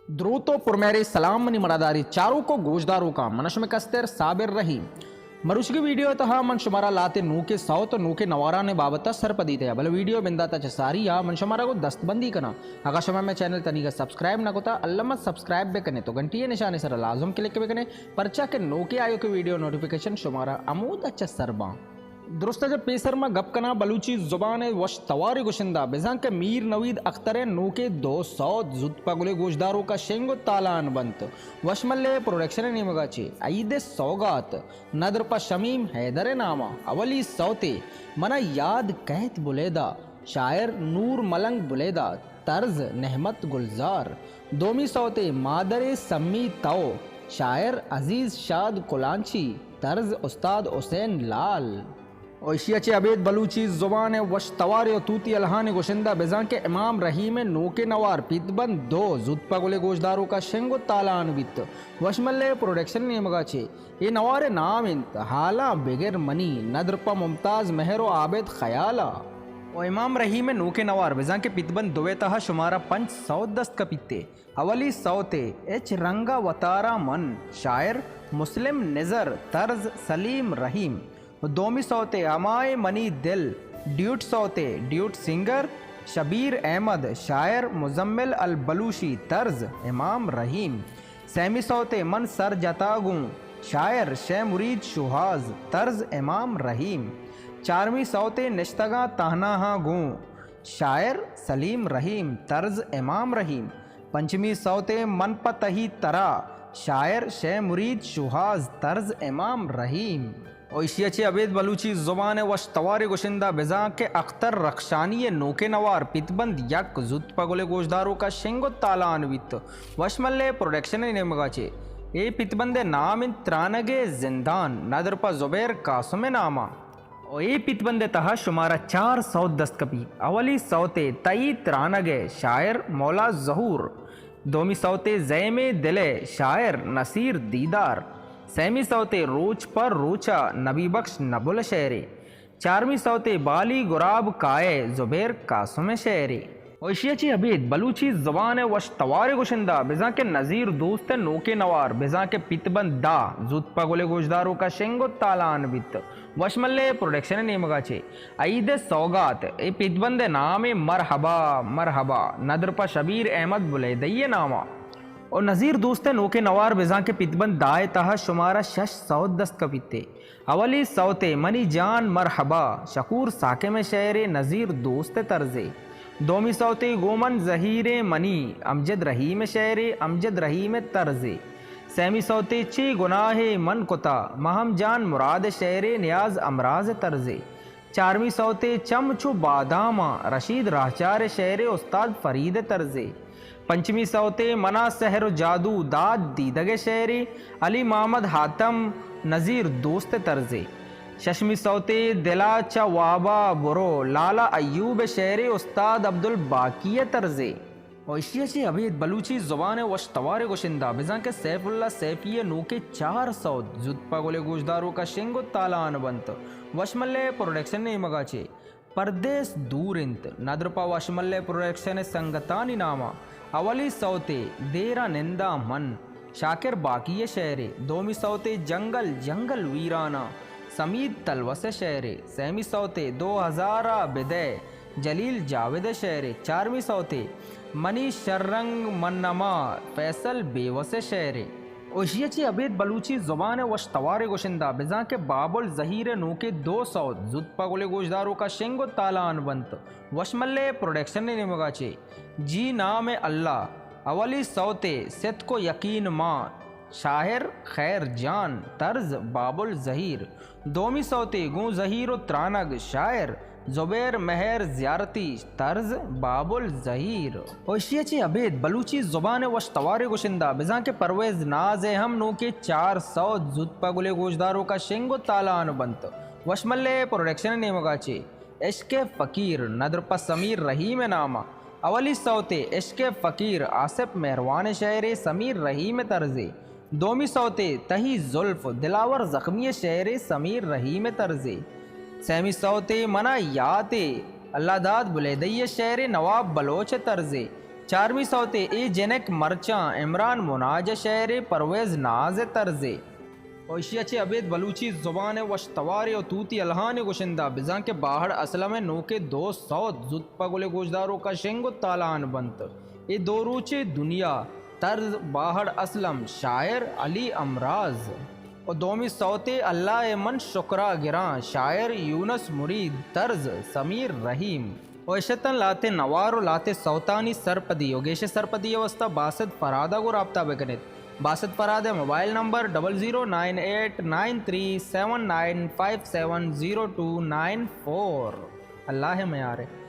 دروت و پرمہرے سلام منی مڑاداری چاروک و گوشداروکاں، من شمئے کستر صابر رحیم۔ مروچگی ویڈیو ء تہا من شمارا لہتے نوکیں سوت و نوکیں نوارانی بابت ء سرپدی دیا، بلے ویڈیو بندات ء چہ ساری ء من شمارا گوں دست بندی کناں، اگاں شما مئے چینل تنیگا سبسکرائب نہ کتا، الما سبسکرائب بکنے تو گھنٹی ء نشانے سرا لازم کلک بکنے، پرچا کہ نوکیں آیوکیں ویڈیو نوٹیفیکیشن شمارا ہمود ء چہ سر باں۔ درست ء چہ پیسر ما گپ کناں بلوچی زبان ء وش توارے گشندہ، بزاں کہ میر نوید اختر ء نوکیں دو سوت زوت پہ گلیں گوشداروکاں شنگ و تالان بنت۔ وشملے پروڈکشن ء نیمگا چہ عید ء سوگات، ندر پہ شمیم حیدر ء ناما۔ اولی سوتے منا یاد کہت بلیدہ، شاعر نور ملنگ بلیدہ، طرز نعمت گلزار۔ دومی سوتے مادر سمی تو، شاعر عزیز شاد کلانچی، طرز استاد حسین لال۔ و ایشی ء چہ ابید بلوچی زبان ء وش توارے و توتی الہانی گشندہ بزاں کہ امام رحیم ء نوکیں نوار پیت بند دو زوت پہ گلیں گوشداروکاں شنگ و تالان بیت۔ وشملے پروڈکشن نیمگا چہ اے نوار ء نام انت حالاں بگر منی، ندر پہ ممتاز مہر و عابد خیالا۔ و امام رحیم ء نوکیں نوار بزاں کہ پیت بند دو ء تہا شمارا پنچ سوت دست کپیت۔ اولی سوتے اچ رنگا وتارا من، شاعر مسلم نظر، طرز سلیم رحیم۔ و دومی سوتے ہمائے منی دل، ڈیوٹ سوتے ڈیوٹ سنگر شبیر احمد، شاعر مزمل البلوشی، طرز امام رحیم۔ سیمی سوتے من سر جتا گوں، شاعر شے مرید شوہاز، طرز امام رحیم۔ چارمی سوتے نشتگاں تہناہاں گوں، شاعر سلیم رحیم، طرز امام رحیم۔ پنچمی سوتے من پہ تہی ترا، شاعر شے مرید شوہاز، طرز امام رحیم۔ و ایشی ء چہ ابید بلوچی زبان ء وش توارے گشندہ بزاں کہ اختر رخشانی ء نوکیں نوار پیت بند یک زوت پہ گلیں گوشداروکاں شنگ و تالان بیت۔ وشملے پروڈکشن ء نیمگا چہ اے پیت بند ء نام انت ترانگ ء زندان، ندر پہ زبیر قاسم ء ناما۔ و اے پیت بند ء تہا شمارا چار سوت دست کپی۔ اولی سوتے تئی ترانگ ء، شاعر مولا ظہور۔ دومی سوتے زیمے دل ء، شاعر نصیر دیدار۔ سیمی سوتے روچ پہ روچا، نبی بخش نبل شعرے۔ چارمی سوتے بالی گراب کائے، زبیر قاسم شعرے۔ و ایشی ء چہ ابید بلوچی زبان ء وش توارے گشندہ بزاں کہ نظیر دوست ء نوکیں نوار بزاں کہ پیت بند دہ زوت پہ گلیں گوشداروکاں شنگ و تالان بیت۔ وشملے پروڈکشن ء نیمگا چہ عید ء سوگات، اے پیت بند ء نام ء مرحبا مرحبا، ندر پہ شبیر احمد بلیدئی ء ناما۔ و نظیر دوست ء نوکیں نوار بزاں کہ پیت بند دہ ء تہا شمارا شش سوت دست کپیت۔ اولی سوتے منی جان مرحبا، شکور ساکم ء شعرے، نظیر دوست ء طرزے۔ دومی سوتے گوں من زہیریں منی، امجد رحیم ء شعرے، امجد رحیم ء طرزے۔ سیمی سوتے چے گناہے من کتا، مہم جان مراد ء شعرے، نیاز امراز ء طرزے۔ چارمی سوتے چم چو باداماں، رشید راہچار ء شعرے، استاد فرید ء طرزے۔ پنچمی سوتے منا سحر و جادو داد دیدگ ء شعرے، علی محمد حاتم، نظیر دوست ء طرزے۔ ششمی سوتے دلا چہ وابا برو، لالا ایوب ء شعرے، استاد عبدالباقی ء طرزے۔ و ایشی ء چہ ابید بلوچی زبان ء وش توارے گشندہ بزاں کہ سیف اللہ سیفی ء نوکیں چار سوت زوت پہ گلیں گوشداروکاں شنگ و تالان بنت۔ وشملے پروڈکشن نیمگا چہ پردیس دور انت، ندر پہ وشملے پروڈکشن ء سنگتانی ناما۔ اولی سوتے دیرا نندا من، شاکر باقی ء شعرے۔ دومی سوتے جنگل جنگل ویرانا، سمید تلوس ء شعرے۔ سیمی سوتے دو ہزارا بدے، جلیل جاوید ء شعرے۔ چارمی سوتے منی شررنگ من نما، فیصل بیوس ء شعرے۔ و ایشی ء چہ ابید بلوچی زبان ء وش توارے گشندہ بزاں کہ بابل زہیر ء نوکیں دو سوت زوت پہ گلیں گوشداروکاں شنگ و تالان بنت۔ وشملے پروڈکشن ء نیمگا چہ جی نام اللہ، اولی سوتے ستک و یقین ماں، شاعر خیر جان، طرز بابل زہیر۔ دومی سوتے گوں زہیر و ترانگ، شاعر زبیر مہر زیارتی، طرز بابل زہیر۔ و ایشی ء چہ ابید بلوچی زبان ء وش توارے گشندہ بزاں کہ پرویز ناز ء ہم نوکیں چار سوت زوت پہ گلیں گوشداروکاں شنگ و تالان بنت۔ وشملے پروڈکشن ء نیمگا چہ عشق فقیر، ندر پہ سمیر رحیم ء ناما۔ اولی سوتے عشق فقیر، آصف مہروان ء شعرے، سمیر رحیم ء طرزے۔ دومی سوتے تہی زلف، دلاور زخمی ء شعرے، سمیر رحیم ء طرزے۔ سیمی سوتے منا یاتے، اللہ داد بلیدئی ء شعرے، نواب بلوچ ء طرزے۔ چارمی سوتے اے جنک مرچاں، عمران مناج ءِ شعرے، پرویز ناز ءِ طرزے۔ و ایشی ءَ چہ ابید بلوچی زبان ءِ وش توارے و توتی الہانے گشندہ، بزاں کہ باہڑ اسلم ءِ نوکیں دو سوت زوت پہ گل ءِ گوشداروکاں شنگ و تالان بنت۔ اے دو روچے دنیا، طرز باہڑ اسلم، شاعر علی امراز۔ و دومی سوتے اللہ ءِ من شکرا گراں، شاعر یونس مرید، طرز سمیر رحیم۔ و اشتن لہتے نوار و لہتے سوتانی سرپدی و گیش سرپدی ءِ واسطہ باسط فرہاد ءَ گوں رابطہ بکنیت۔ باسط فرہاد ءِ mobile number double zero nine eight nine three seven nine five seven zero two nine four. Allah ءِ میار ءَ۔